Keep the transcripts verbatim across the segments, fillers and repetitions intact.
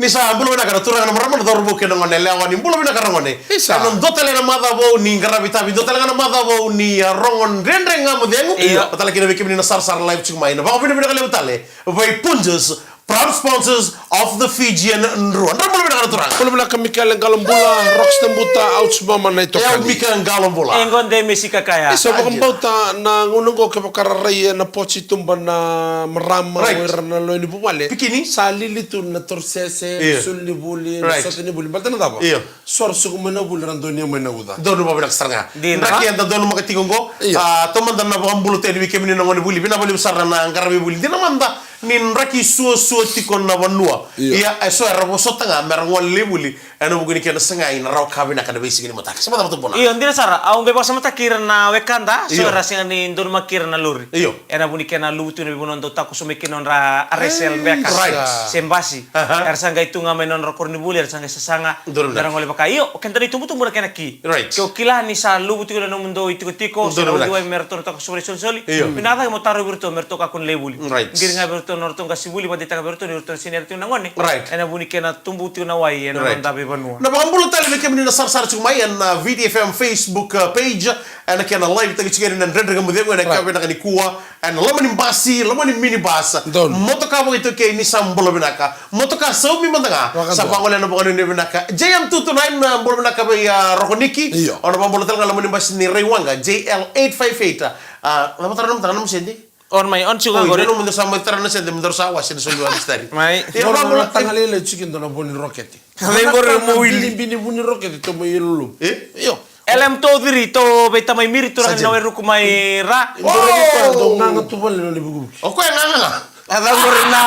Ni sa bula vinaka na turaga, na marama, na cauravou kei na gone yalewa, ni bula vinaka na gone. Isa. Ena dua tale na macawa vou ni qaravi tavi, dua tale ga na macawa vou ni, ah, rogo Dredre Ga Mo Cegu. Io. Vata tale kina vei kemuni na sarasara live tiko mai, na vakavinavinaka levu tale vei Punjas, proud sponsors of the Fijian Drua. Dra bula vinaka na turaga. Bula vinaka Mikaele Qalobula, Rox Nabuta, Ouch Mama na itokani. E o Mika Qalobula. E gode mesi kakaya. Isa, vakabauta na gauna oqo kevaka ra rai ena poti tuba na marama, right, o ira na lewe ni vuvale. Pikini. Sa lili tu na torosese, io, na sulu ni vuli, na, right, sote ni vuli. Baleta na cava? Io. So ra suka mai na vuli, ra donuya mai na uca. Donu vakavinaka sara ga. Dina. Draki eda donumaka tiko oqo. Io. Ah, taumada na vakabula tu yani vei kemuni na gone vuli. Vinaka vakalevu sara na qaravi vuli. Dina mada ni draki suasua tiko na vanua. Io. Ia, e so era vosota ga mera gole lai vuli ena vuku ni kena sagai na rawa ka vinaka na veisiga ni mataka. Se mataka tu vuna. Io, dina sara. Au qai vakasamataki ira na wekada, so, io, era sega ni donumaki ira na lori. Io. Ena vuku ni kena luvu tu na veivanua dau takoso mai kina nodra R S L beka. Right. Se basi. Aha. Era sa qai tu ga mai na nodra koronivuli, era sa qai sasaga. Donu. Mera gole vaka. Io, o keda na itubutubu na kena ki. Right. Ke o kila ni sa luvu tiko na nomudou itikotiko, se na, donu, uciwai me ratou na takoso mai na isolisoli. Io. Vinaka cake mo tarovi iratou me ratou kakua ni lai vuli. Right. Qiri ga vei iratou na nodratou qasenivuli, vakadeitaka vei iratou ni ratou na sinera tiko na gone. Right. Ena vuku ni kena tubu tiko na wai ena, right, noda veivanua. Na vakabula tale vei kemuni na sarasara tiko mai ena, ah, V T F M Facebook, ah, page, ena kena live taki tiko yani na Dredre Ga Mo Cegu ena, right, yakavi vinaka nikua. Ena loma ni basi, loma ni minibus. Donu. Motoka vakaitaukei, ni sa bula vinaka. Motoka saumi mada ga. Vakadua. Sa vagolea na vakanuinui vinaka. J M two two nine, ah, bula vinaka vei, ah, Rokoniki. Io. O na vakabula tale ga loma ni basi ni Raiwaqa, J L eight five eight. Ah, na matara na matara na masedi. On mai, on tiko. Oi, qori. Donu mada sa mai tara na sede, mada sa wase na soli wa mistari. Mai. Io, donu vakabula na taga lailai tiko donu na vo ni rokete. Vei qori mo wili. Bini, bini vu ni rokete, tomo i lulu. E? Io. L M two oh three, to vei tamai Miri, turaga ni Wairuku mai Ra. Qori ni koya, dou gaga tu vale na ni vukivuki. O koya gaga ga. A cau qori na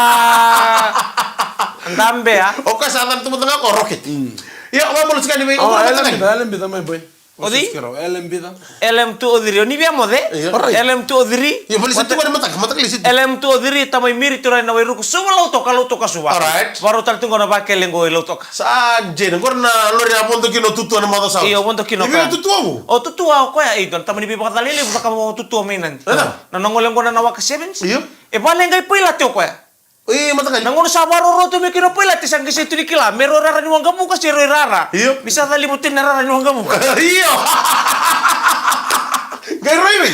dabe, a. O koya sa cana tu mada ga ko rokete. Mm. Ia, o vabolo tikani vei, o, o vabolo tikani. L M B, L M B, tamai boy. O cei? L M B da. L M two oh three, o ni via moce? Io. Alright. L M two oh three. Io, vale sa tu qori mataka, mataka lisi tu. L M two oh three, tamai Miri, turaga ni Wairuku, Suva, Lautoka, Lautoka, Suva. Alright. Varau tale tu qo na vakele qo i Lautoka. Sa jena, qori na lori a vodo kina o Tutua na macawa sa oti. Io, vodo kina o koya. Tutua vu? O Tutua o koya, e, dua na tamani veivakacalai levu, caka vaka o Tutua mai Nadi. Ena? Na nona gole qo na Nawaka Sevens. Io. E vale qai pailate o koya. E, mataka ni. Na gauna sa vakaroro tu mai kina o pailate, sa qai sega tu ni kila me rau rara ni waqavuka se rau rara. Io. Ni sa caliva tu na rara ni waqavuka. Io. Qai rau i vei?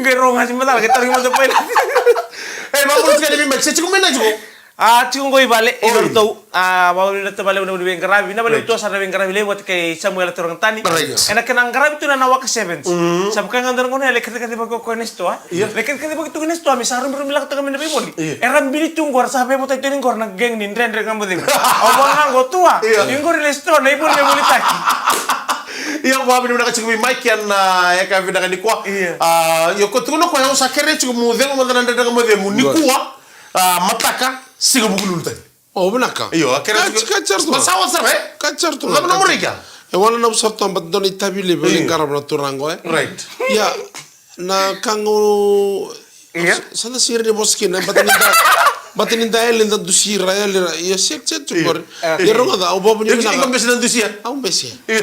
Qai rau ga si mataka, qai tarogi mada o pailate. E, vakabula tiko yani vei Mike, se tiko mai na tiko. A, tiko qo i vale, i vale tou. A, vakavinaka valevu na veiqaravi, vinaka valevu tu sara na veiqaravi levu vata kei Samuela Turagatani. Right. Ena kena qaravi tu na Nawaka Sevens. Mm. Sa vaka ga dua na gauna e lai kacikacivaki o koya na sitoa. Io. Lai kacikacivaki tu na sitoa me sa rumirumi lako toka mai na veivoli. Io. Era bini tu qo, era sa veivotai tu ni qo na gang ni Dredre Ga Mo Cegu. Au vaka ga qo, Tua. Io. Ni qori na sitoa, na ivoli me volitaki. Io, vakavinavinaka tiko vei Mike ena, ah, yakavi vinaka nikua. Io. Ah, io, ko tukuna o koya, au sa kerea tiko mo cegu mada na Dredre Ga Mo Cegu nikua. Ah, mataka, siga Vukelulu tani. O, vinaka. Io, a kere. Ka, ka sara tu. Ma sa wa sara, e? Ka sara tu. Lako na murika. E wala na sara tu, but dua na itavi levu, io, ni qarava na turaga, e? Right. Ia, na ka qo, io, sa, sa da sira ni vosa kina, but ni da, but ni da yali, da dusi ira, yali ira. Ia, sek, sek, tu qori. Io. Ia, rogoca, au vakavinavinaka. Io, iko bese na dusia. Au bese. Io.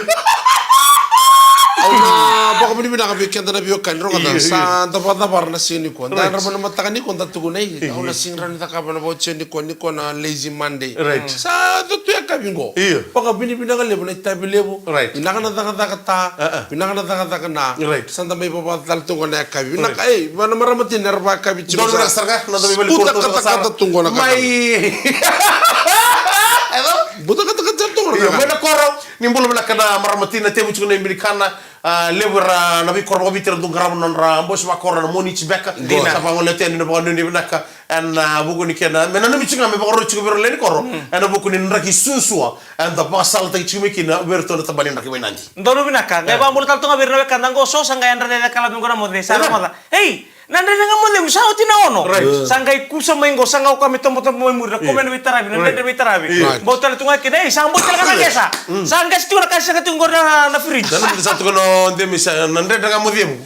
Au na vakavinavinaka vei keda na veiwekani, rogoca. Io, io. Sa da vakacavara na siga nikua. Right. Da yadra mai na mataka nikua, da tukuna, io, au na sega ni rawa ni cakava na vakaoti nikua, nikua na lazy Monday. Right. Sa da tu yakavi qo. Io. Vakavinavinaka levu na itavi levu. Right. Vinaka na cakacaka ta. A, a. Vinaka na cakacaka na. Right. Sa da mai vavata tale tu qo na yakavi. Right. Vinaka, ei, vei na marama tina era vakayakavi tiko. Donu sara. Sara ga, na da mai vali koro tu sara. Buta katakata tu qo na kakana. Mai. Hello? Buta katakata tu qo na kakana. Io, mai na koro. Ni bula vinaka na marama tina, tevu tiko na ibe ni kana, ah, levu era na veikoro vakaviti era dau qarava na nodra bose vakoro na Monichi beka. Dina. Sa vagolea tu yani na vakanuinui vinaka ena, ah, vuku ni kena, me nanumi tiko ga me vakarau tiko vei ira na lewe ni koro. Mm. Ena vuku ni draki suasua eda vakasalataki tiko mai kina vei iratou na tabana ni draki mai Nadi. Donu vinaka, qai, eh, vakabula tale tu ga vei ira na wekada qo, so sa qai yadra cecekalavi qo na moce, sa, eh, rogoca. Ei! Na Dredre Ga Mo Cegu sa oti na ono. Right. Sa qai kusa mai qo, sa qai o koya me tobotobo mai muri, na, eh, komena veitaravi, na, eh, dredre veitaravi. Right. Bau tale tu ga kina, ei, sa bau tale ga na qesa. Mm. Sa qesa tiko na ka sega tiko qori na, na fridge. Sa na sa tiko no demi sa na Dredre Ga Mo Cegu.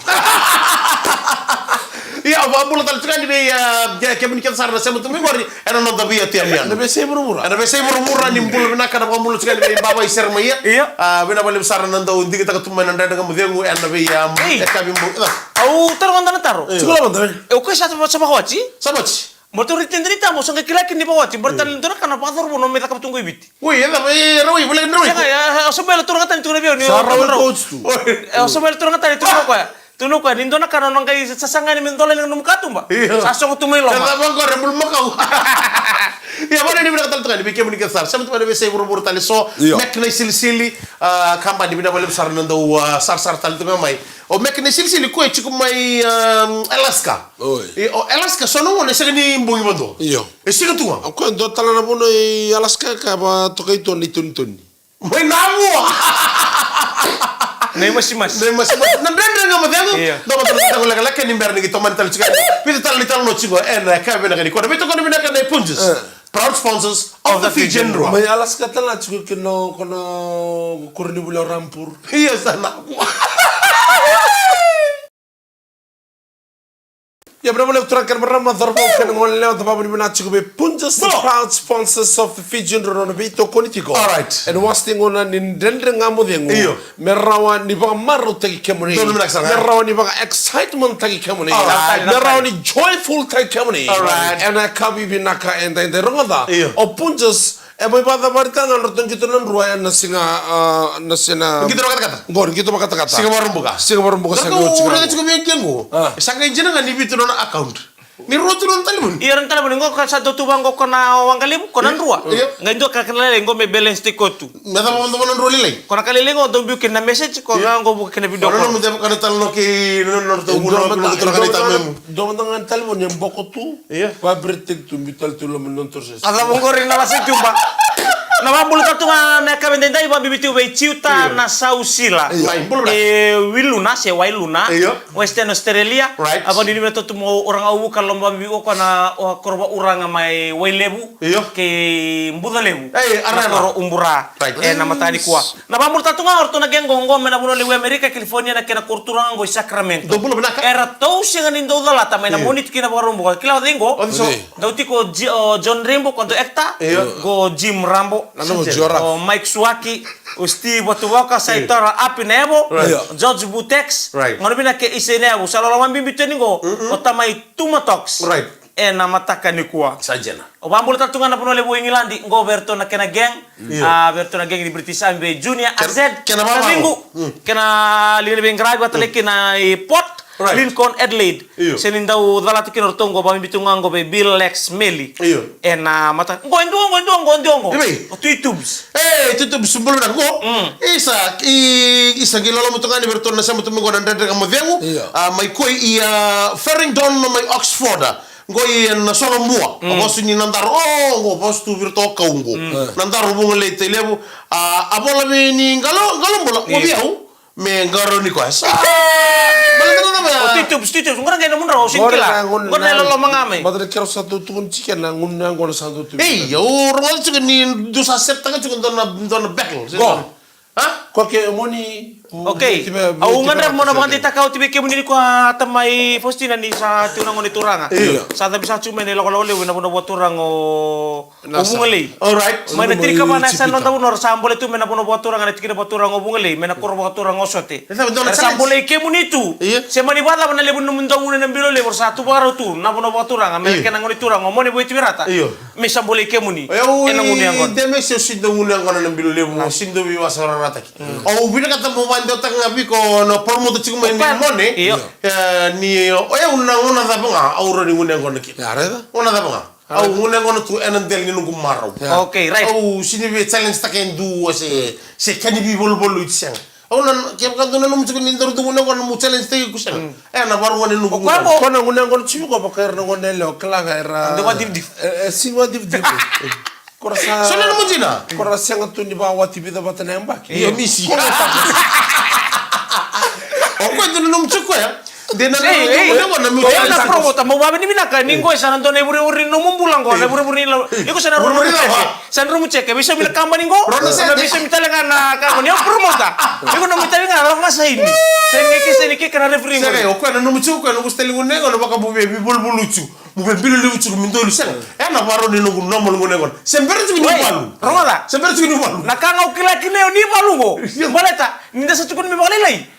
Ia, vakabula tale tu ga yani vei, ah, ke, kemuni kece sara na sema tu mai qori, ena noda via tu yani. Ena veiyasai vuravura. Ena veiyasai vuravura, ni bula vinaka, na vakabula tu ga yani vei Baba i Seremaia. Ia. Ah, vinaka vakalevu sara na dau digitaka tu mai na Dredre Ga Mo Cegu, ena vei, ah, ei, yakavi bau. Au taroga mada na taro. Io. Tukuna mada, e. E, o koya sa, sa vakawati? Sa vakawati. Mo tu riti dini tamo, so qai kila kina ni vawati, mo rita ni dua na ka na vacoro vo no me caka vatu qo i Viti. Oi, e cava, e, rawa i, voleka ni rawa i. Sega, e, e, o sa mai la turaga tani tu na veu, ni. Sa o rawa i turaga. Coach tu. Oi. E, o sa mai la turaga tani tu na koya. Tu na koya, ni dua na ka na qai sasaga ni me dola ni nomu katuba. Io. Sa sogo tu mai loma. E cava qo, re bulumakau. Ia, vale ni vinaka tale tu ga, ni vei kemuni ke sara. Sa me tu mai na veisei vuravura tale so. Io. Mac na isilisili, a, kaba ni vinaka valevu sara na dau, a, sarasara tale tu ga mai. O Mac na isilisili, koya e tiko mai, a, Alaska. Oi. E, o Alaska, so na gauna e sega ni bogi vadua. Io. E sega tu ga. O koya dua tale na vanua i Alaska ka vakatokai tu na itonitoni. Mai na vua. Na imasimasi. Na imasimasi. Na Dredre Ga Mo Cegu. Io. Dua mada na mataqali lekaleka ni bera ni qai tomani tale tiko. Vica tale na italanoa tiko ena yakavi vinaka nikua. Na veitokoni vinaka nei Punjas. E. Proud sponsors of the Fijian Drua. Mai Alaska tale na tiko kina o koya na koronivuli o Rampur. Io, sa na vua. Ia, vinaka vakalevu turaga kei na marama, cauravou kei na goneyalewa, da vakavinavinaka tiko vei Punjas, the proud sponsors of the Fijian Drua, na nona veitokoni tiko. All right. Ena wase ni gauna ni Dredre Ga Mo Cegu. Io. Me rawa ni vakamarautaki kemuni. Donu vinaka sara. Me rawa ni vaka-excitement taki kemuni. All right. Me rawa ni joyful taki kemuni. All right. Ena yakavi vinaka edaidai, rogoca. Io. O Punjas, e mai vakacavaritaka ga na ratou qito na drua ena siga, a, na siga na qito vakatakata. Qori, qito vakatakata. Siga Vakaraubuka. Siga Vakaraubuka, sa qai oti ga. Raica tiko vei au qo. A. Sa qai dina ga ni vitu na nona account. Ni rua tu na nona talevoni. Io, na talevoni qo ka sa dau tu vaqo ko na waqa levu, ko na drua. Io. Qai dua ka kena lailai qo me balance tiko tu. Me cava mada na drua lailai. Ko na ka lailai qo dau biu kina na message, ko ga qo vuka kina video call. Ko na nomu ceva ka na talanoa kei na nodratou vunau, ko na nodratou na ka ni tamemu. Dua mada ga na talevoni e boko tu. Io. Vibrate tu, biu tale tu loma ni nona torches. A cava qori na lasa i tuba. Na vakabula tale tu ga na yakavi edaidai, vakabibi tu vei Jiuta na Sausila. Io. Mai, bula vinaka. E Wailuna, se Wailuna. Io. Western Australia. Right. A vakadinadina tu mo uraga au vuka loma vakabibi o koya na, o koro vakauraga mai Wailevu. Io. Kei Bucalevu. Ei, na koro Ubura. Right. Ena mataka nikua. Na vakabula tale tu ga o ratou na gang qo, qo mai na vanua levu i Amerika, California, na kena koro turaga qo i Sacramento. Dou bula vinaka. Eratou sega ni dau calata mai na Moniti kei na Vakaraubuka. Kila o cei qo? O cei so? Dau tiko o Ji-, o John Rambo, ko dau actor. Io. Qo Jim Rambo. Na nomu Jora. O Mike Suaki, o Steve Vatuvoka, Saitora Api Nevo, right. Io. George Butex. Right. Gauna vinaka kei Isei Nevo, sa loloma bibi tu yani qo. Mm-mm. O tamai Tuma Talks. Right. Ena mataka nikua. Sa dina. O vakabula tale tu ga na vanua levu o Igiladi, qo vei iratou na kena gang. Io. A, vei iratou na gang ni British Army vei Junior, Azed, kena vavagu. Taciqu, mm, kena liga ni veiqaravi vata tale kina i Port, right, Lincoln, Adelaide. Io. Se ni dau calata kina o ratou qo, vakabibi tu ga qo vei Bill, Lex, Meli. Io. Ena mataka. Qo e dua qo, e dua qo, e dua qo. I vei? O Tui Tubes. E, Tui Tubes, bula vinaka qo. Mm. Isa, i, isa qai loloma tu ga ni vei iratou na sema tu mai qo na Dredre Ga Mo Cegu. Io. A, mai koi i, a, Farringdon mai Oxford. Qo i na Solobua. Mm. A vosa ni Nadaro, o, qo vosa tu vei iratou o kau qo. Mm. Nadaro Vugalei, Tailevu. A, a vola vei ni qalo, qalo bula, io, vei au. Me qarauni koya. Sa, baleta na cava ya? O Tui Tubes, Tui Tubes, qori qai na mudrau, au sega ni kila. Qori na iloloma ga mai. Baleta na keirau sa dau tukuna tiko na gunu yaqona sa dau tu. Ei, au rogoca tiko ni dou sa set taka tiko dua na, dua na battle. Qo. Ha? Ko ke moni. Okay. Au gadreva mo na vakadeitaka oti vei kemuni ni ko a tamai Faustina ni sa tiko na gone turaga. Io. Sa cavi sa tiko mai na ilakolako levu ena vanua vakaturaga o O Vugalei. All right. Mai na tini ka va na yasana noda vanua, era sa bole tu mai na vanua vakaturaga, na tikina vakaturaga o Vugalei, mai na koro vakaturaga o Sote. Era sa bolei kemuni tu. Io. Se mani vakacava na levu ni nomudou gunu na bilo levu, era sa tu vakarau tu na vanua vakaturaga, mai na kena gone turaga o Mone Vueti Virata. Io. Me sa bolei kemuni. Ena gunu yaqona. Demesi, au sega ni dau gunu yaqona na bilo levu, au sega ni dau veivakasavasavataki. Au vinakata mo vakadewataka ga vei iko na promoter tiko mai ni Mone. Io. E, ni o yau na gauna cava ga au rawa ni gunu yaqona kina. Gauna cava ga. Au gunu yaqona tu ena dela ni noqu marau. Yeah. Okay, right. Au sega ni via challenge taka e dua se, se ka ni veivaluvaluiti, sega. Au na, kevaka dou nanuma tiko ni daru dau gunu yaqona mo challenge taki iko, sega. Mm. E na vakarau ni noqu gunu yaqona. Ko na gunu yaqona tiko vaka era na gone yalewa, kila ga era. Dau vakadivdivi. E, e, sega ni vakadivdivi. Ko ra sa, so na nomu dina. Ko ra sega tu ni vakawati vica vata na yabaki. Io, misi. Ko na. O koya dau nanuma tiko ya. De na, ei, ei, na, na, na, na, na promoter, mo vakavinavinaka ni qo e sa na dua na ivurevure ni nomu bula qo, na ivurevure ni lau. Iko sa na rumu cheke. Sa na rumu cheke, veisaumi na kabani qo. Sa na veisaumi tale ga na kabani. Au promoter. Iko na mai tale ga, au ga saini. Sa ni ke, sa ni ke kana referee. Sega, o koya na nomu tiko, o koya na noqu style gunu yaqona, na vakavuvia, veivaluvalu tiko. Mo via bilo levu tiko, mo dolu sega. E na vakarau ni noqu normal gunu yaqona. Se bera tiko ni valu. Rogoca. Se bera tiko ni valu. Na ka ga au kila kina o ni valu qo. Baleta ni da sa tukuna me vakalailai.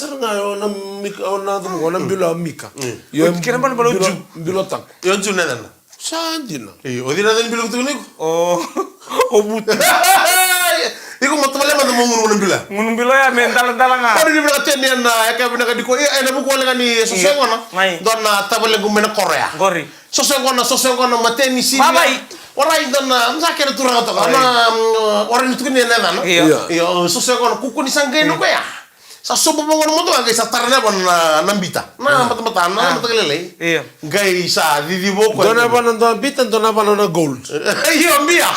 sara ga o na Mika, o na, o na bilo a Mika. Io, kena bana bala o Ju. Bilo taku. Io, Ju na yacana. Sa dina. Io, o cei na yacana ni bilo tukuni iko? O, o Vuti. Iko mo tavale mada mo gunu na bilo. Gunu bilo ya me daladala ga. Ko ni vinaka teni na yaka vinaka ni ko. Io, ena vuku wale ga ni soso yaqona. Dua na tavalequ mai na koro ya. Qori. Soso yaqona, soso yaqona, mateni, sinia. Vavai. Warai dua na, sa kena turaga toka. Na, mm, warai ni tukuni ena yacana. Io. Io, soso yaqona, kukuni sa qai na koya. Sa sobu vaqo na motoka qai sa tara na yavana na, na bita. Na batabata, na mataka lailai. Io. Qai sa cici vaqo. Dua na yavana dua bita, dua na yavana na gold. Io, bia.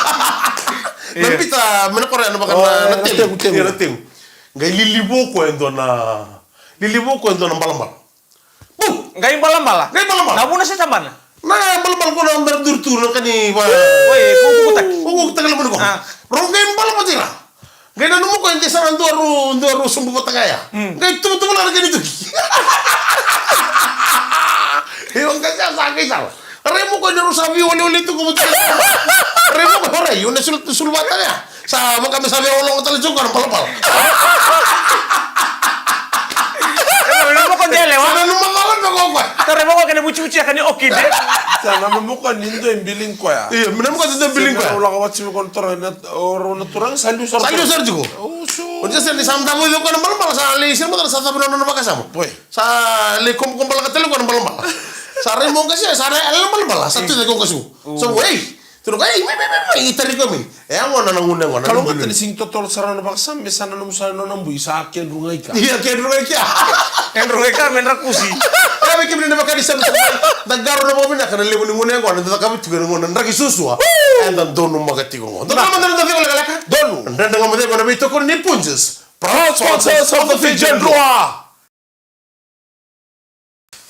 Na bita, me na korea na vaka na, na tegu. Tegu, tegu. Io, na tegu. Qai lili vaqo e dua na, lili vaqo e dua na balabala. Bu! Qai balabala. Qai balabala. Na vuna se tabana. Na balabala ko na bera duri tu na kani va. Oi, ko kukutaki. Ko kukutaki na mani ko. Ro qai balabala tira. Qai nanuma ko e de sa na dua ru, dua ru sobu vata ga ya. Qai tuvatuva na kani tuki. Io, qai sa, sa qai sala. Rai mo ko e de ru sa vi ole ole tu ko vata. Rai mo ko rai, o na sul, sul vata ya. Sa vaka me sa via ologa tale tiko na balabala. E, nanuma ko dele, wa? Sa nanuma ko dele, ko, ko. Tara mo ko kena vucivuci ya ka ni okide. Sa nanuma ko ni dua e biligi koya. Io, me nanuma ko ni dua e biligi koya. Sa ulaga wati me ko na turaga na, o rau na turaga, sa liu sara. Sa liu sara tiko. O, so. O ni sa sere ni sa mada vo ko na balabala, sa lei sere mada, sa cavu na nona vakasama. Boy. Sa lei kom, kom balaka tale ko na balabala. Sa rai mo qasi, sa rai ala balabala, sa tu ko qasi. So, ei. Tuna ko, ei, mai, mai, mai, mai, i tari ko mai. E a gona na gune gona. Kalo gata ni sigi totolo sara na vakasama, me sa na nomu sa nona bui, sa kedru ga ika. Ia, kedru ga ika. Kedru ga ika, me dra kusi. Ia, me kemuni na vaka ni sabu sabu. Da qaro na vakavinaka na levu ni gune gona, da cakava tiko na gona, draki suasua. E da donu maka tiko gona. Donu maka tiko lekaleka. Donu. Dredre ga mo cei gona veitokoni ni Punjas. Proud sponsors of the Fijian Drua.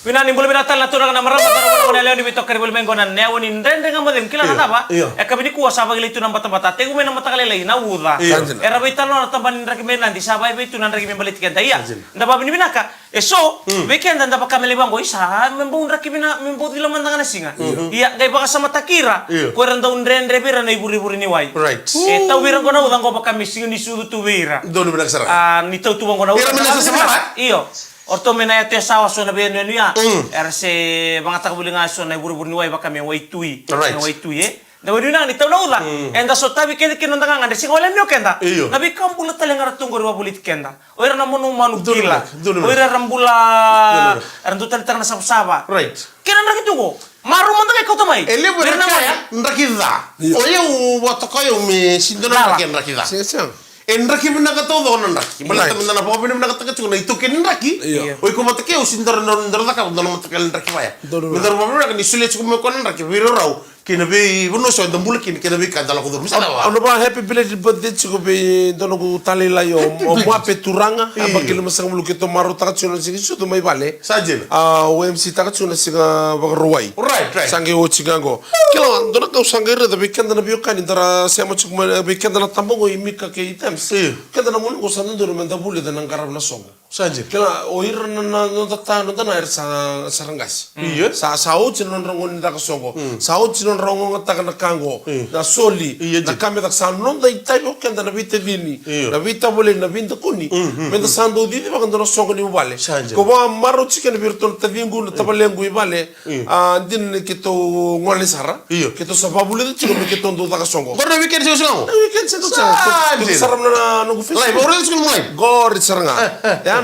Vinaka ni bula vinaka tale na turaga na marama, turaga na lewe ni veitokari voli mai qo na newa ni Dredre Ga Mo Cegu. Kila na cava? Io. E ka vei nikua sa vakilai tu na batabata. Tekivu mai na mataka lailai, na uca. Io. Era veitalanoa na tabana ni draki mai Nadi, sa vaevei tu na draki me baleti keda. Ia, da vavinavinaka. E so, vei keda da vaka me lai vaqo, isa, me bau draki vina, me bau cila mada ga na siga. Ia, qai vakasamataki ira. Io. Ko era dau dredre vei ira na ivurevure ni wai. Right. E tau vei ira qo na uca qo vaka me siga ni sucu tu vei ira. Donu vinaka sara. A, ni tau tu vaqo na uca. Ira me na sasavara. Io. O ratou me na yatu e sawa so na veiyanuyanu ya. Mm. Era se vagataka voli ga so na ivurevure ni wai vaka me waitui. Right. Na waitui, e. Da veiyanuyanu ni tau na uca. Mm. Eda sotavi kece kina noda gagadre, sega wale ni o keda. Io. Na veika bula tale ga ratou qori wavoliti keda. O ira na manumanu kila. Donu, donu. O ira era bula, donu, era dau taleitaka na savasava. Right. Kena draki tu qo. Marau mada ga e kauta mai. E levu era kaya, draki ca. Io. O yau, vakatoka yau me sega ni dua na draki, draki ca. Sega, sega. E draki vinaka taucoko na draki. Baleta me da na vakavinavinakataka tiko na itaukei ni draki. Io. O iko vata kei au sega ni da rawa ni da cakava dua na mataqali draki vaya. Donu. Me da vakavinavinaka ni solia tiko mai o koya na draki veiraurau kei na veivanua eso eda bula kina kei na veika eda lako curuma. Au na vaka happy belated birthday tiko vei dua noqu talailai o Moape Turaga. Io. Yabaki limasagavulu keitou marautaka tiko na siga ni sucu mai vale. Sa dina. A, au M C taka tiko na siga Vakarauwai. Right, right. Sa qai oti ga qo. Kila, dua na ka au sa qai raica vei keda na veiwekani da ra sema tiko mai vei keda na tabagoi Mika kei Tams. Io. Keda na gone qo sa dodonu me da vulica na qarava na soqo. Sa dina. Kila, o ira na, na noda ta, noda na era sa, sa ra qase. Io. Sa, sa oti na nodra gauna ni caka soqo. Mm. Sa oti na nodra ogaogataka na ka qo. Io. Na soli. Io, na ka me caka sa noda itavi o keda na veitacini. Io. Na veitavaleni, na veidakoni. Mm, mm, mm. Me da sa dau cicivaka dua na soqo ni vale. Sa dina. Ko vakamarau tiko kina vei iratou na taciqu, na tavalequ i vale. Io. A, dina ni keitou gole sara. Io. Keitou sa vavulica tiko me keitou dau caka soqo. Qori na weekend sega sega qo? Na weekend sega sega. Sa dina. Keitou sarava na noqu Facebook. Live, au raica tiko na live. Qori sara ga. E, e, e. Ya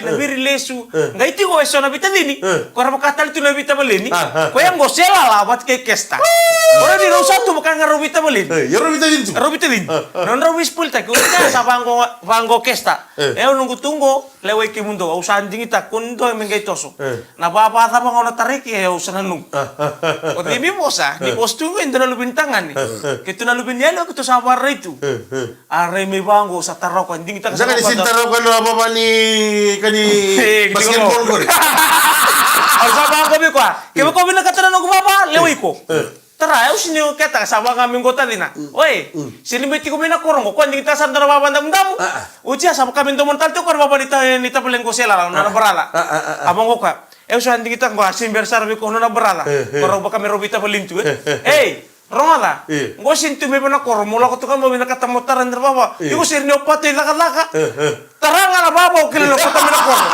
vale, na viri lesu. Qai tiko eso na veitacini. Ko ra vaka tale tu na veitavaleni. Ko ya qo se lala vata kei Kesta. Ko ra ni rau sa tu vaka ga rau veitavaleni. Rau veitacini tu. Rau veitacini. Na nodrau veispoilitaki. O ira sa vaqo, vaqo Kesta. E au noqu tu qo, lewai kemudou, au sa digitaka ko ni dua me qai toso. Na vava cava ga o na tarai ke, au sa nanuma. O cei me vosa, ni vosa tu qo e dua na luve ni tagane. Ke tu na luve ni yalewa ke tu sa vararai tu. A rai mai vaqo, sa tara o koya, digitaka sa. Saka ni sa tara o koya na vava ni ka ni basketball qori. Au sa vaqo vei koya. Kevaka o vinakata na noqu vava, lewai iko. Tara, au sini o keta sa vaka me qo tacina. Oi, sini me tiko mai na koro qo, ko digita sa dua na vava damudamu. Oti a sa vaka me domo tale tiko na vava ni ta, ni tavale qo se lala, nona brother. A vaqo koya. Eu sa digita qo, a sini bera sara vei ko nona brother. Ko rau vaka me rau veitavaleni tu, e. Ei, rogoca. Qo sini tu mai vei na koro, mo lako tu ka mo vinakata mo tara dra vava. Iko siri ni o pato i cakacaka. Tara ga na vava o kila loko ta mai na koro.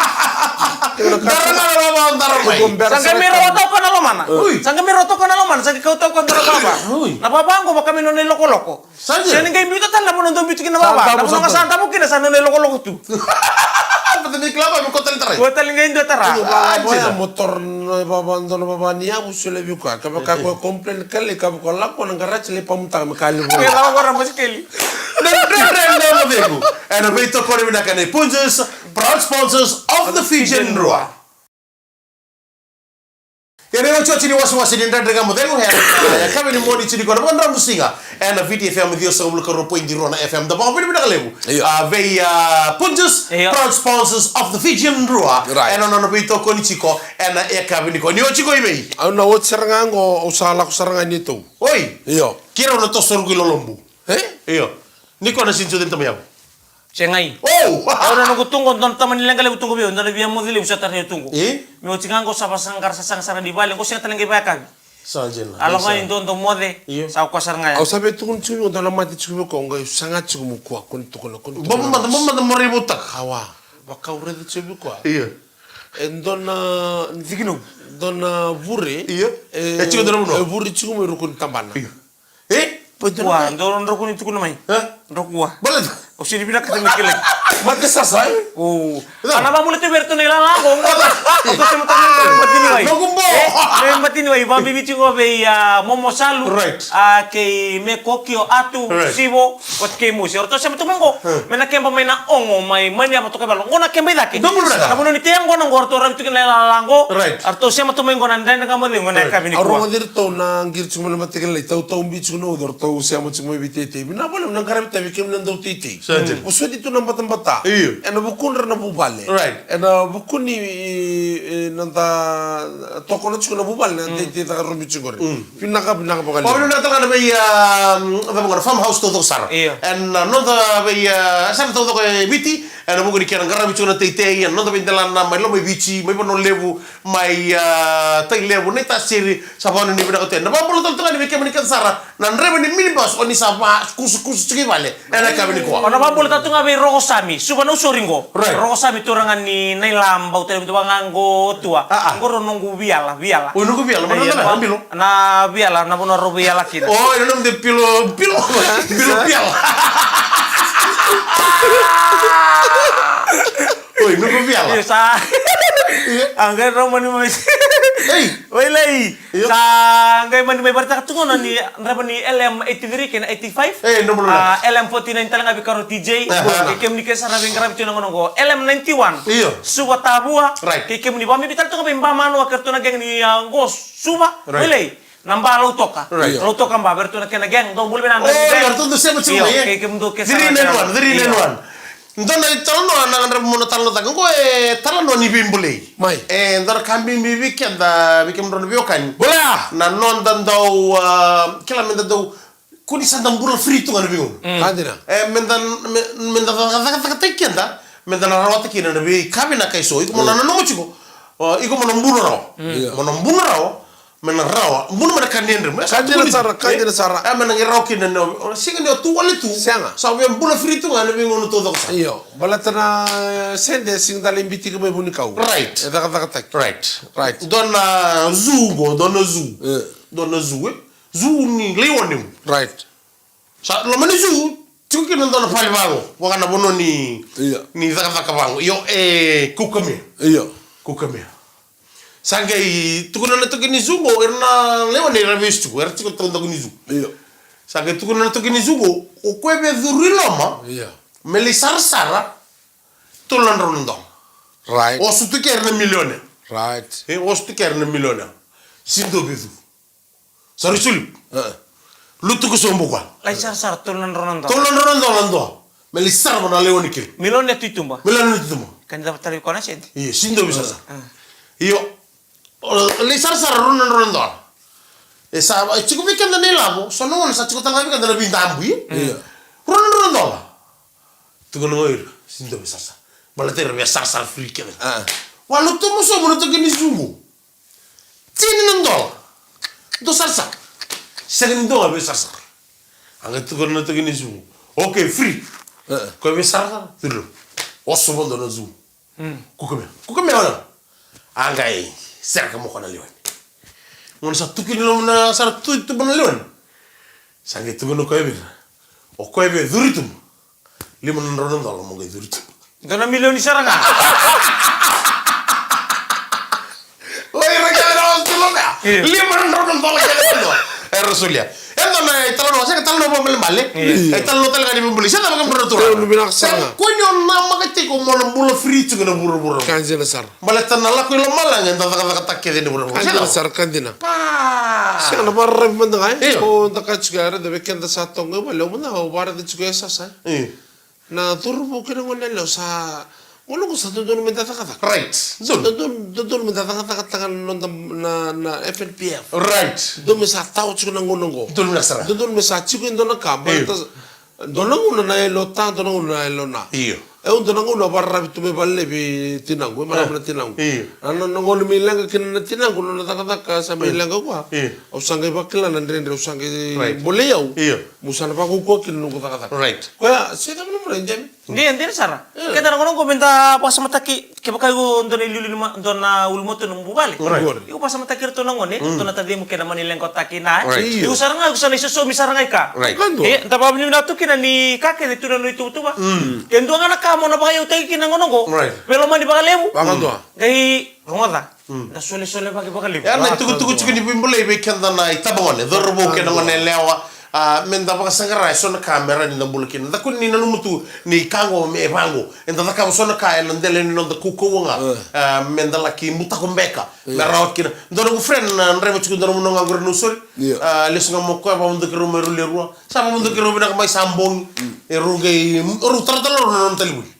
Tara ga na vava o dara mai. Sa qai mai rawa tau ka na lomana. Sa qai mai rawa tau ka na lomana, sa qai kau tau ka dara vava. Na vava qo vaka me nona ilokoloko. Sa ni qai biuta tale na vanua dau biuta kina na vava. Na vanua ga sa davu kina sa nona ilokoloko tu. Vata ni kila va me ko tale tarai. Ko tale qai dua tara. Mo toro na vava, dua na vava ni yavu sole vei koya. Ka vaka ko complain ka lai ka vaka lako na garaji lai pamutaka me ka levu. Ke lako na basikeli. Na Dredre na Mocegu. Ena veitokoni vinaka nei Punjas, proud sponsors of the Fijian Drua. Ia ni otioti ni wasewase ni Dredre ga Mocegu, ena yakavi ni Moniti nikua na vakadravusiga. Ena Viti F M ciwasagavulu ka rua poidi rua na F M da vakavinavinaka levu. Io. A, vei, a, Punjas, io, proud sponsors of the Fijian Drua. Right. Ena nona veitokoni tiko, ena yakavi nikua. Ni oti ko i vei? Au na oti sara ga qo, au sa lako sara ga ni tou. Oi. Io. Kira na toso ruku i lolobu. E? Io. Ni ko na sini tu deni tama yavu. Segai. Oh! Au na noqu tu qo, dua na tama ni leqa levu tu qo vei au, dua na via moce levu sa tarai au tu qo. E? Me oti ga qo sa vasaqara sa saga sara ni vale, qo sega tale qai vayakavi. Sa jena. A lako ga ni dodo moce, io, sa koya sara ga ya. Au sa vei tukuni tiko vei au, dua na mate tiko vei au, qai saga tiko mo kua, ko ni tukuna, ko ni tukuna. Bobo mata, bobo mata mo raivautaka. Awa, vaka au raica tiko vei au. Io. E dua na, dua na vure. Io. E, e tiko dua na vanua. E vure tiko mai ruku ni tabana. Io. E? Ua, dua na ruku ni tukuna mai. E? Ruku ua. Baleta. O sini vinakata me kilai. Mate sasa, e? O. Ana vabula tu vei iratou na ilala qo. Iratou sema tu mai qo, me batini wai. Noqu bo. E, me batini wai, vabibi tiko vei, a, Momo Salu. Right. A, kei Meko, kei o Atu, right. Sivo. Oti kei Musi, o ratou sema tu mai qo. Hmm. Me na keba mai na ogo, mai mani a vatoka valo. Qo na keba i cake. Dou bula vinaka. Na vanua ni tei yaqona qo, o ratou ravi tu kina na ilala qo. Right. O ratou sema tu mai qo na dredre ga mo cei qo na yakavi nikua. Au rogoci iratou na qiri tiko mai na mataka lailai, tautau bi tiko na uca, o ratou sema tiko mai vei teitei. Vinaka vakalevu na qaravi tavi kemuni na dau teitei. Sa dina. Vosoti tu na batabata. Io. Ena vukudra na vuvale. Right. Ena vuku ni, e, e, na da tokona tiko na vuvale, na teitei caka robi tiko qori. Mm. Vinaka, vinaka vakalevu. O, vinaka tale ga na vei, a, cava qo na farmhouse taucoko sara. Io. Ena noda vei, a, sara taucoko e Viti, ena vuku ni kena qaravi tiko na teitei, ena noda veidelana mai Lomaiviti, mai Vanua Levu, mai, a, Tailevu, Naitasiri, sa vanua ni vinaka tu. Na vabula tale tu ga ni vei kemuni kece sara, na draiva ni minibus, o ni sa vakusakusa tiko i vale. Ena yakavi nikua. O na vabula tale tu ga vei Rokosami, Suva Nausori qo. Right. Rokosami turaga ni Nailabau tale tu ga qo tua. A, a. Qo ro noqu viala, viala. O noqu viala, ma na, io, na, na bilo. Na viala, na vanua rau viala kina. O, ena nomu de pilo, pilo. Pilo viala. Oi, noqu viala. Io, sa. Io. A qai rau mani mai. Ei. Oi, lei. Io. Sa qai mani mai varitaka tu qo na ni draiva ni L M eighty-three kei na eighty-five. E, nomu luna. A, L M forty-nine tale ga vei Karo T J. Aha. Kei kemuni kece sara veiqaravi tu na gauna qo. L M ninety-one. Io. Suva Tavua. Right. Kei kemuni vakabibi tale tu ga vei Bamanu, a, kei ratou na gang ni, a, qo Suva. Right. Oi, lei. Na ba Lautoka. Right. Io. Lautoka ba, vei ratou na kena gang, dou bula vinaka. O, io, ratou dau sema tiko mai, e? Kei kemudou kece sara. Three nine one, three nine one. Io. Dua na italanoa na gadreva mo na talanoataka qo e talanoa ni veibolei. Mai. E dua na ka bibi vei keda, vei kemudrau na veiwekani. Bula! Na noda dau, a, kila meda dau, ko ni sa da bula free tu ga na veigauna. Mm. Ka dina. E, meda, me, meda cakacakataki keda, meda na rawata kina na veika vinaka eso. Iko mo na nanuma tiko, o, iko mo na bula rawa. Mm. Mo na bula rawa, me na rawa, bula mai na ka ni yadremu. Ka dina sara, ka dina sara. E, me na qai rawa kina na, o, sega ni o tu wale tu. Sega. Sa via bula free tu ga na veigauna taucoko sara. Io, baleta na, e, sede, sega ni da lai bitika mai vunikau. Right. E cakacakataki. Right. Right. Dua na zoo qo, dua na zoo. E. Dua na zoo, e. Zoo ni laione. Right. Sa loma ni zoo, tiko kina dua na vale vaqo, vaka na vanua ni, io, ni cakacaka vaqo. Io, e, Kaukamea. Io. Kaukamea. Sa qai tukuna na toki ni zoo qo, era na lewe ni ra vesu tiko, era tiko taudaku ni zoo. Io. Sa qai tukuna na toki ni zoo qo, o koya via curu i loma, io, me lai sarasara, tolu na drau na dola. Right. O sutu kere na milione. Right. E, o sutu kere na milione. Sido via curu. Sa rui soli. E. Lutuku sobu koya. Lai sarasara tolu na drau na dola. Tolu na drau na dola dua. Me lai sarava na lewe ni keli. Milioni tu i tuba. Milioni tu i tuba. Ka ni cava tale vei koya na sede. Io, sini dua vei sarasara. E. Io. O, lai sarasara rua na drau na dola. E sa, e tiko vei keda na ilavo, so na gauna sa tiko tale ga vei keda na veidabu, e? Io. Rua na drau na dola. Tukuna o ira, sini dua vei sarasara. Baleta ira via sarasara free kece. A. Wa, lutumu sobu na toki ni suqu. Tini na dola. Dou sarasara. Sega ni dua ga via sarasara. A qai tukuna na toki ni suqu. Okay, free. E. Koya via sarasara, tulu. Oso vodo na suqu. Mm. Kuka mai. Kuka mai ona. A qai sereka mo koya na lewe ni. Gauna sa tukuni loma na sara tu, tuba na lewe ni. Sa qai tukuna koya vei ira. O koya via curu i tuba. Lima na drau na dola mo qai curu i tuba. Dua na milioni sara ga. Oi, ira kece na wasu tiko mea. Io. Lima na drau na dola kece na dola. Era solia. E dua na italanoa, sega italanoa vakabalebale. Io. E italanoa tale ga ni veibolei. Sa cava kemudrau na turaga? Io, ni vinaka sara ga. Kua ni o namaka tiko mo na bula free tiko na vuravura. Ka dina sara. Baleta na lako i lomalagi eda cakacakataka kece ni vuravura. Ka dina sara, ka dina. Pa! Sega na vakararavi mada ga, e? Io. O da kaya tiko ya, raica vei keda sa toka qo i vale, au mada au vakaraica tiko ya sasa. Io. Na cauravou kei na goneyalewa sa, gauna qo sa dodonu meda cakacaka. Right. Dodonu. Dodonu, dodonu meda cakacakataka na noda na, na F N P F. Right. Dodonu me sa tawa tiko na gauna qo. Dodonu me sa. Dodonu me sa tiko e dua na ka, io, baleta Dua na gauna na yalo ta, dua na gauna na yalo na. Io. E, au dua na gauna vakararavi tu mai vale vei tinaqu, e marama na tinaqu. Io. Na, na, na gauna mai leqa kina na tinaqu, na nona cakacaka sa mai leqa vua. Io. Au sa qai vakila na dredre, au sa qai, right, bolei au. Io. Meu sa na vakaukauwa kina na noqu cakacaka. Right. Koya, se cava na mura, Jemi? Dina, dina sara. Keda na gone qo me da vakasamataki, kevaka iko dua na iliuliu ni ma-, dua na ulumatua ni nomu vale. Right. Iko vakasamataki iratou na gone, ratou na tacimu kei na mani leqataki na, e. Right. Io. Iko sara ga, iko sa na isosomi sara ga i ka. Right. Vakadua. E, da vakavinavinaka tu kina ni ka kece tu na nomu ituvatuva. Mm. Ke dua ga na ka mo na vakayautaki kina na gone qo. Right. Veilomani vakalevu. Vakadua. Qai rogoca. Mm. Da solesolevaki vakalevu. Ya na itukutuku tiko ni veibulai vei keda na itabagone, cauravou kei na gone yalewa. A, me da vakasaqara eso na ka me rawa ni da bula kina. Da kua ni nanuma tu ni ka qo me vaqo. Eda cakava so na ka ena dela ni noda kaukauwa ga. Mm. A, me da laki butako beka. Yes. Me rawa kina. Dua noqu friend na draiva tiko dua na vanua ga qori na usori. Yeah. A, lesu ga mai o koya, vakavodoki rau mai rau lewe rua. Sa vakavodoki rau vinaka mai sa bogi. Mm. E rau qai, rau taratara rau na nona talevuli.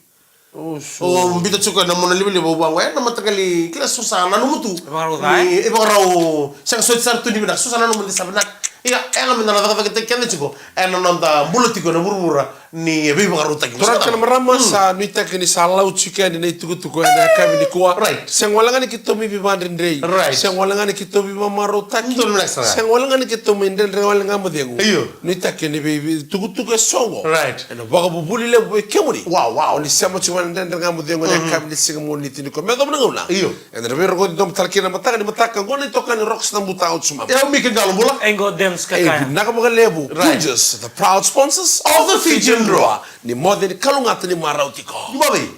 O, so. O biuta tiko na mona livaliva vaqo, e, na mataqali kila so sa nanuma tu. E vakarau ca, ni, e? E vakarau, sega soti sara tu ni vinaka, so sa nanuma ni sa vinaka. Ia, e ga me da na cakacakataki keda tiko, e na noda bula tiko na vuravura ni e veivakarautaki. Turaga kei na marama, mm, sa nuitaki ni sa lau tiko yani na itukutuku ena yakavi nikua. Right. Sega wale ga ni keitou mai veivakadredrei. Right. Sega wale ga ni keitou veivakamarautaki. Donu vinaka sara. Sega wale ga ni keitou mai dredre wale ga mo cegu. Io. Nuitaki ni vei, vei tukutuku e soqo. Right. Ena vakavuvuli levu vei kemuni. Wow, wow. Ni sema tiko mai na Dredre Ga Mo Cegu ena, mhm, yakavi ni siga Moniti nikua. Me yacova na gauna. Io. Eda na veirogoci domo tale kina na mataka ni mataka qo na itokani Rocks Nabuta, au Sumama. E au Mike Qalobula. E qo Dems Kakaya. E vinaka vakalevu. Right. Punjas, the proud sponsors of the Fijian Drua. Ni moce ni kalougata ni marau tiko. Ni moce.